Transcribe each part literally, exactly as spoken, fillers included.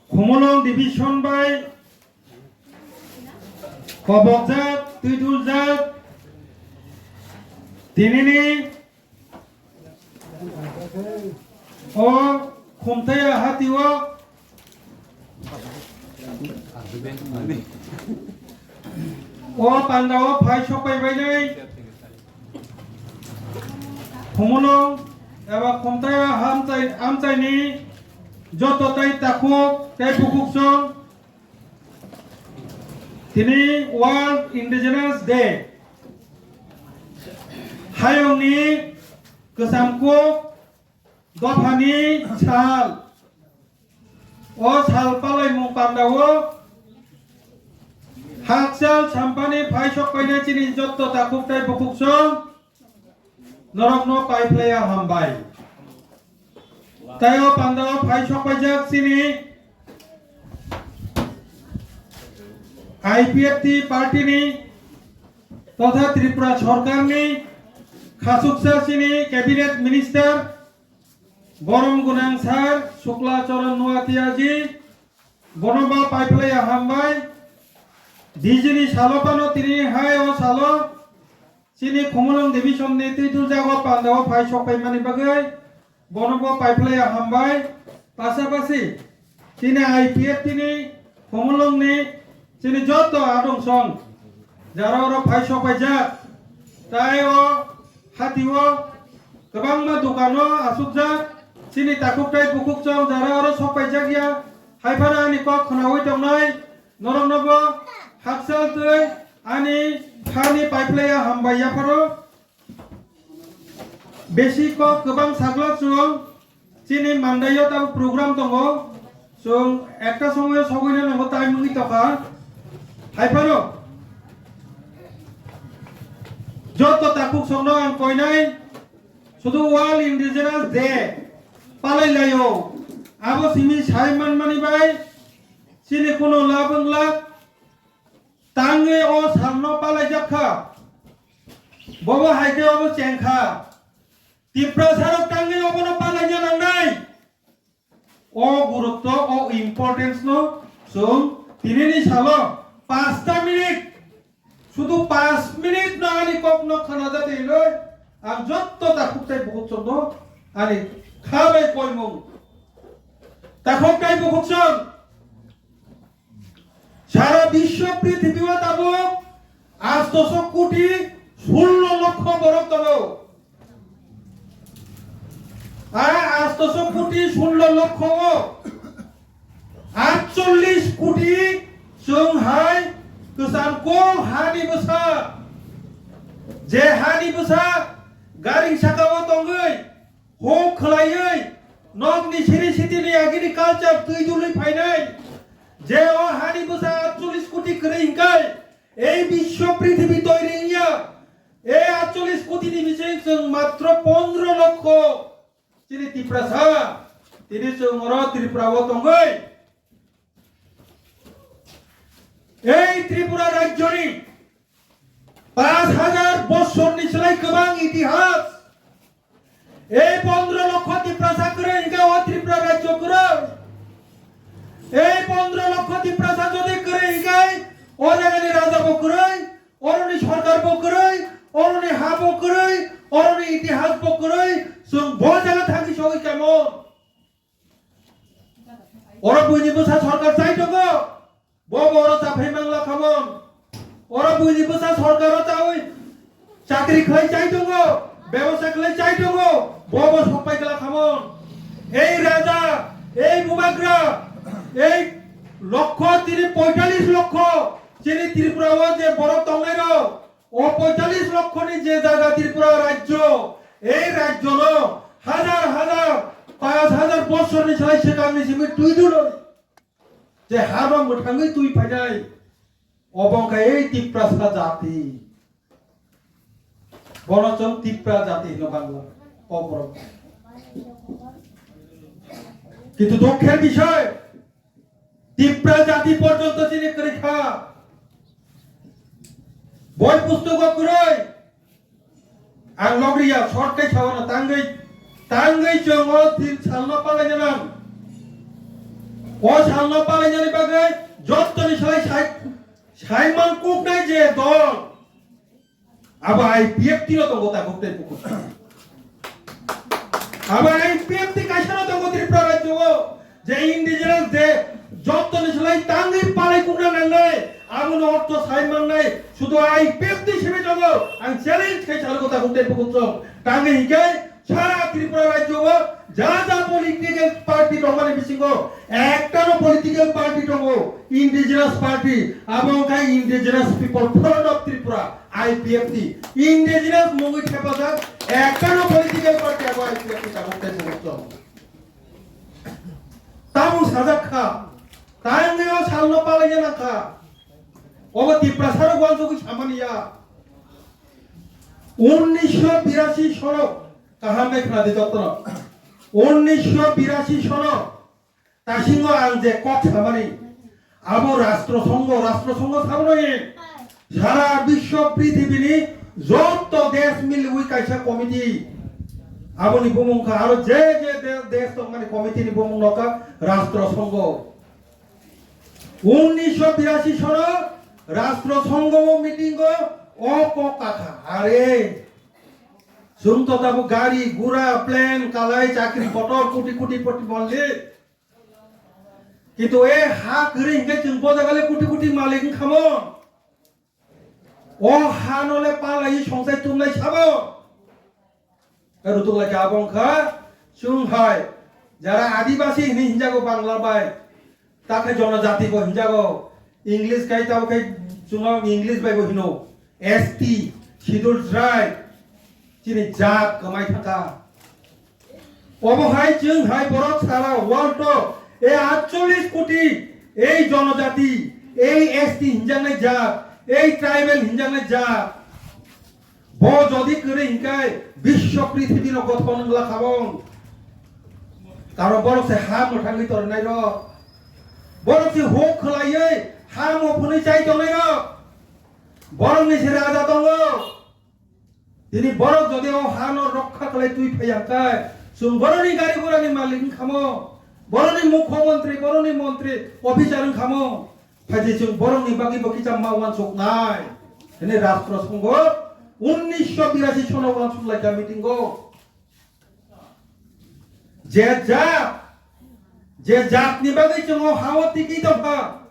Khumulwng division bai kobokjak, twiduljak, tinini o Khumthaya hatio o pandao phai sokpai bainai Khumulwng eba Khumthaya hamchai, amchaini joto tai takhuk tai bukhuksong tini World Indigenous Day. Hayungni kwcham kuk dophani sal. O sal palaimung pandao hakchal sampani phai sokpainai chini jotto takhuk tai bukhuksong norokno paiphlaiya hambai. Tai o pandao phai sokpaijak chini I P F T party ni totha Tripura sorkar ni khasuksa chini cabinet minister Borom gwnang sir Shukla Charan Noatia ji, bono ba paiphlaiya hambai. D G ni salo phano tini hai o salo chini Khumulwng division ni twi duljago pandao phai sokpai mani bagwi bono bo paiphlaiya hambai. Pasapasi chini I P F T ni Khumulwng ni chini joto adong song jara oro phai sokpaijak, tai o hati o kwbangma dukano asukjak, chini takhuk tai bukhuk chong jara oro sokpaijak ya, hai phano ani kok khnaui tongnai, norokno bo hakchal twi ani hani paiphlaiya hambai yapharo. Besi kok kwbang sakla chwng chini mandaio tamo program tongo. Chwng ekta somoyo sogwina nango time wngwi tokha. Hai phano joto takhuk songno ang koinai sudu World Indigenous Day palai laio. Abo simi sai manmani bai chini kuno lab wng lak tangwi o salno palaijak kha. Bobo hai khe obo cheng kha. Tiprasarok tangwi obono palaina nangnai. O gurutto, o importance no chwng tinini salo pasta minute, sudu pas minute no ani kok no khana jati hinoi, ang jotto takhuk tai bukhuk chwng no ani kha bai koimung. Takhuk tai bukhuk chwng Sara biswo prithibi o tabuk astoso koti sullo lokkho borok tongo. A astoso koti sullo lokkho o atchollish koti chwng hai kwcham kol hani bwsa, je hani bwsa garing saka o tongwi huk khwlaiwi nokni siri sitini agriculture twi dului phainai. Je o hani bwsa atchollish koti kwrwi hinkai, ei biswo prithibi toiri wngya. Ei atchollish koti ni bising chwng matro pondro lokho chini Tiprasa, tini chwng oro Tripura o tongwi. Ei Tripura rajyoni Panch hajar bosorni slai kwbang itihas. Ei pondro lokho Tiprasa kwrwi hinkhe o Tripura rajyo kwrwi. Ei pondro lokho Tiprasa jodi kwrwi hinkhe o jagani raja bo kwrwi, oroni sorkar bo kwrwi, oroni ha bo kwrwi, oroni itihas bo kwrwi, chwng bo jaga thangwi sogwi kamo. Oro buini bwsa sorkar chai tongo, bo bo oro chaphai mangla khamon. Oro buini bwsa sorkar o chawi chakri khlai chai tongo, bebosa khlai chai tongo, bo bo sokpai kla khamon. Ei raja, ei bubagra, ei lokho tini poitallis lokho chini Tripura o je borok tongnai rok, o poitallis lokho ni je jaga Tripura rajyo, ei rajyo no hajar hajar, panch hajar bosorni salai swkangni simi twi duloi. Je haba mwthangwi twi phainai, obo wngkha ei Tiprasa jati. Bono chwng Tipra jati hino Bangla, o borok. Kintu dukher bishoy, Tipra jati porjonto chini kwrwi kha. Boi pustogo kwrwi. Ang logriya short kai sawana tangwi, tangwi chwng o tin salno palaina nang. O salno palainani bagwi jottoni slai sai, saiman kuknai je dol, abo I P F T no tongo ta kuknai buku. Abo I P F T kaisa no tongo Tripura rajyo o, je indigenous de jottoni slai tangwi palai kukna nangnai, abo no ortho sai mangnai, sudu I P F T simi tongo, ang challenge khai salo kota kuknai buku chong. Tangwi hikai, Sara Tripura rajyo o ja ja political party tongmani bisingo ektano political party tongo, indigenous party, abo wngkha Indigenous People Front of Tripura, I P F T. Indigenous mungwi thepajak ektano political party abo I P F T tabuk tei tabuk chong. Tabuk sajak kha, tangwi o salno palaiya nangkha. Obo Tiprasarok wansugwi samani ya. Unnisho birasi sono Kaham bai khna di jottono. Unnisho birasi sono tasingo ang je kok samani, abo Rastro Songho, Rastro Songho sabono e sara biswo prithibini jotto desh miliwi kaisa committee. Aboni bumung kha aro je je de-, desh tongmani committee ni bumung nokha Rastro Songho. Unnisho birasi sono Rastro Songho meeting o o kok kakha. Are, chwng to tabuk gari, gura, plane, kalai, chakri, kotor, koti koti poti monli. Kintu e ha kwrwi hinkhe chwng bo jaga le koti koti malik wngkhamo. O ha no le palai songchai tumnai sabo. Rutuk lai ka abo wngkha chwng hai jara Adibasi hini hinjago Bangla bai. Ta khe jonojati bo hinjago, English kai tabo khe chwngno English bai bo hino, S T, Scheduled Tribe, chini jat kwmai thangkha. Obo hai chwng hai borok sara world o e atchollish koti ei jonojati, ei S T hinjaknai jat, ei tribal hinjaknai jat. Bo jodi kwrwi hinkhe biswo prithibino gothon wngla khabong. Karon borok se ha mwthangwi tongnai rok. Borok se huk khwlaiwi ha muphunwi chai tongnai rok. Borokni se raja tongo. Tini borok jodi o hano rokha khlai twi phaiya hinkhe chwng boroni gari gurani malik wngkhamo. Boroni mukhyamantri, boroni montri, officer wngkhamo. Phaidi chwng borokni bagwi bo kisa ma uansuknai. Hwnwi Rastro Songho unnisho birasi sono uansuk laikha meeting o. Je jat, je jatni bagwi chwng o ha-o tiki tongkha,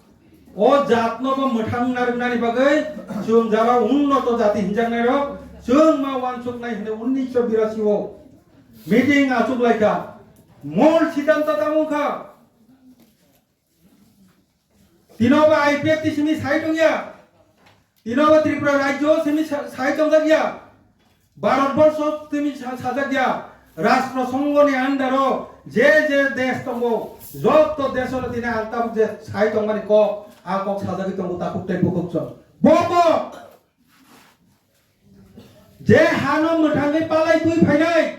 o jatno bo mwthang narwknani bagwi chwng jara unnoto jati hinjaknairok chwng ma uansuknai hwnwi unnisho birasi o meeting achuk laikha. Mol siddhanto tamo wngkha. Tinoba I P F T simi sai tongya. Tinoba Tripura rajyo simi sa-, sai tongjak ya. Bharat borsho simi sa-, sajak ya. Rastro Songhoni under o je je desh tongo, jotto desh o tini ang tabuk je sai tongmani kok, a kok sajagwi tongo takhuk tei bukhuk chwng. Bo bo je hano mwthangwi palai twi phainai,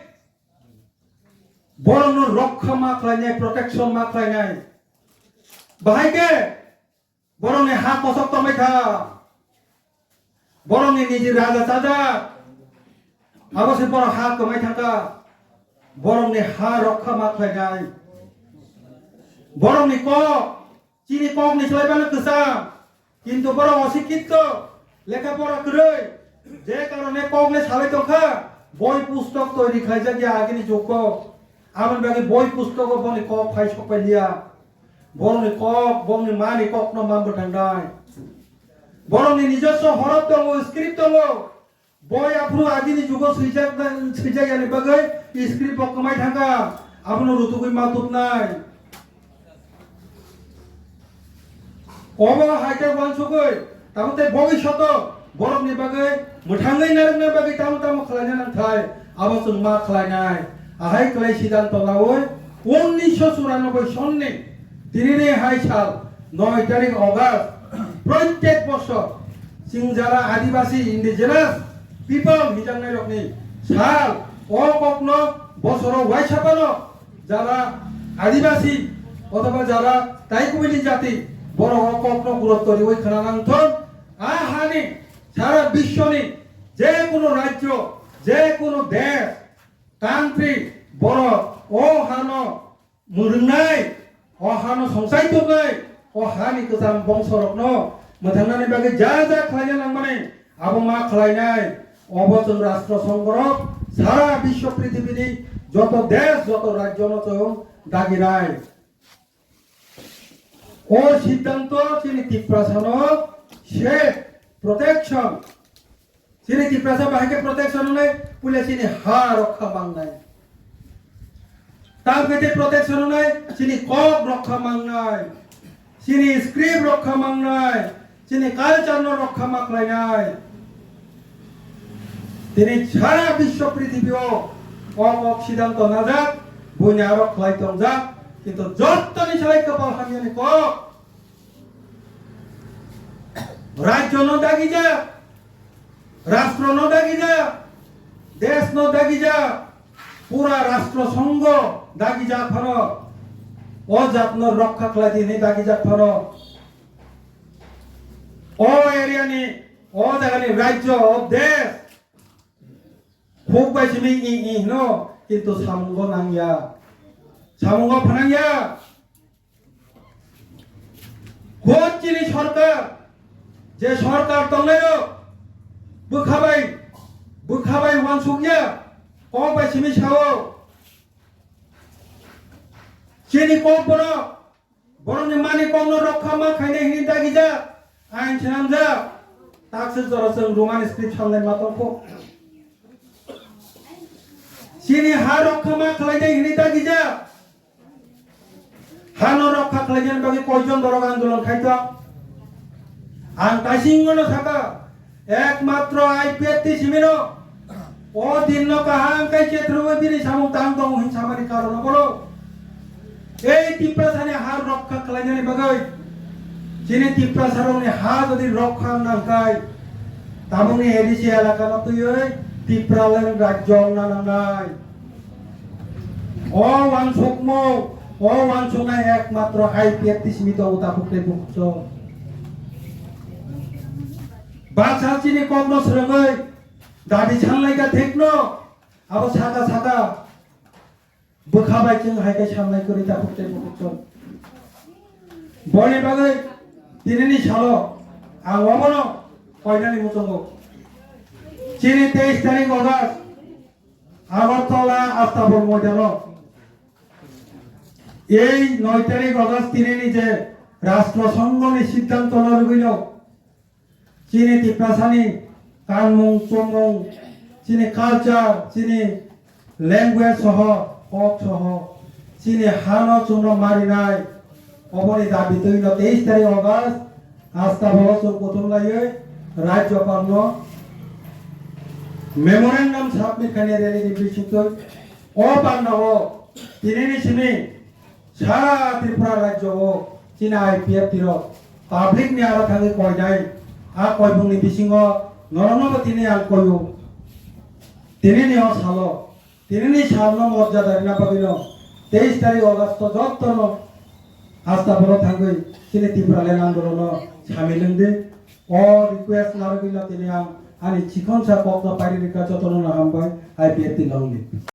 borokno rokha ma khlainai, protection ma khlainai. Bahai khe borokni ha kosok tongbai kha. Borokni niji raja chajak. Abo se borok ha kwmai thangkha. Borokni ha rokha ma khlainai. Borokni kok, chini kokni slai bano kwcham. Kintu borok osikkito, lekha pora kwrwi. Je karone kokni salai tongkha, boi pustok toiri khlaijak ya agini jukgo. Aboni bagwi boi pustogo boni kok phai sokpai liya. Borokni kok, borokni mani kokno man bwthangnai. Borokni nijoswo horop tongo, script tongo. Boi aphuru agini jugo swijak na, swijak yani bagwi script bo kwmai thangkha. Abono rutugwi ma tubnai. Obo hai khe uansugwi, tamo tei bhobishoto borokni bagwi mwthangwi narwkna bagwi tamo tamo khlaina nangthai, abo chwng ma khlainai. Ahai khlai siddhanto laui unnisho churanobboi sonni tinini hai sal noi tarik August, proitek bosor chwng jara Adibasi indigenous people hijaknairokni sal, o kokno bosoro uaisa phano jara Adibasi othoba jara tai kubuni jati borok o kokno gurutto riui khna nangthok. A hani sara biswoni je kunu rajyo, je kunu desh, country borok o hano mwrwngnai, O hano songchai tubnai, o hani kwcham bongsorokno mwthangnani bagwi ja ja khlaina nangmani, abo ma khlainai. Obo chwng Rashtra Songh borok sara biswa prithibini joto desh, joto rajyono chwng daginai. O siddhanto chini Tiprasano safe protection. Chini Tiprasa bahai khe protection wngnai, puila chini ha rokha mangnai. Tam khe tei protection wngnai, chini kok rokha mangnai. Chini script rokha mangnai. Chini culture no rokha ma khlainai. Tini sara biswa prithibio o kok siddhanto najak, buini aro khlai tongjak, kintu jottoni salai kwpal hamyani kok. Rajyo no dagijak, rashtra no dagijak, desh no dagijak, pura Rashtra Songho dagijak phano, o jat no rokha khlai di hinwi dagijak phano, o area ni, o jaga ni rajyo, o desh, khuk bai simi i i hino, kintu samungo nangya, samungo phanangya. Khud chini sorkar, je sorkar tongnairok bwkha bai, bwkha bai uansukya, kok bai simi sao. Chini kok borok, borokni mani kokno rokha ma khainai hini dagijak, ain swnamjak, takswk jora chwng Roman script salnai ma tongkho. Chini ha rokha ma khlainai hini dagijak. Hano rokha khlainani bagwi koijon borok andolon khai tong? Ang taisingono sakha, ekmatro I P F T simino o dinno kaham khe chethrwi bini samung tang tongo hin samani karon bolo. Ei Tiprasani ha rokha khlainani bagwi, chini Tiprasarokni ha jodi rokha nangkhai, tabukni A D C elakano twiwi Tipraland rajyo wngna nangnai. O uansukmung, o uansuknai ekmatro I P F T simi tongo tabuk tei bukhukso. Baksa chini kokno swrwngwi dabi sanlaikha thikno, abo saka saka bwkha bai chwng hai khe sanlai kwrwi tabuk tei bukhukso. Boni bagwi tinini salo ang obono koinani muchungo. Chini teis tarik August Agartala Astabol moidano. Ei noi tarik August tinini je Rashtra Songho ni siddhanto no rwgwino chini Tiprasani kanmung chumung, chini culture, chini language soho, kok soho, chini hano chwngno marinai, oboni dabi twino teis tarik August Astabolo chwng kuthum laiwi Rajyapalno memorandum submit khainai rally ni bisingtwi. O pandao tinini simi sara Tripura rajyo o chini I P F T rok public ni aro thangwi koinai, a koibung ni bisingo norokno bo tini ang koio. Tinini o salo, tinini salno morjada rina bagwino teis tarik August o jottono Astabolo thangwi chini Tipraland andolono samil wngdi. O request narwgwino tini ang ani chikonsa kokno pairi rikha, jotono no hambai, I P F T long live.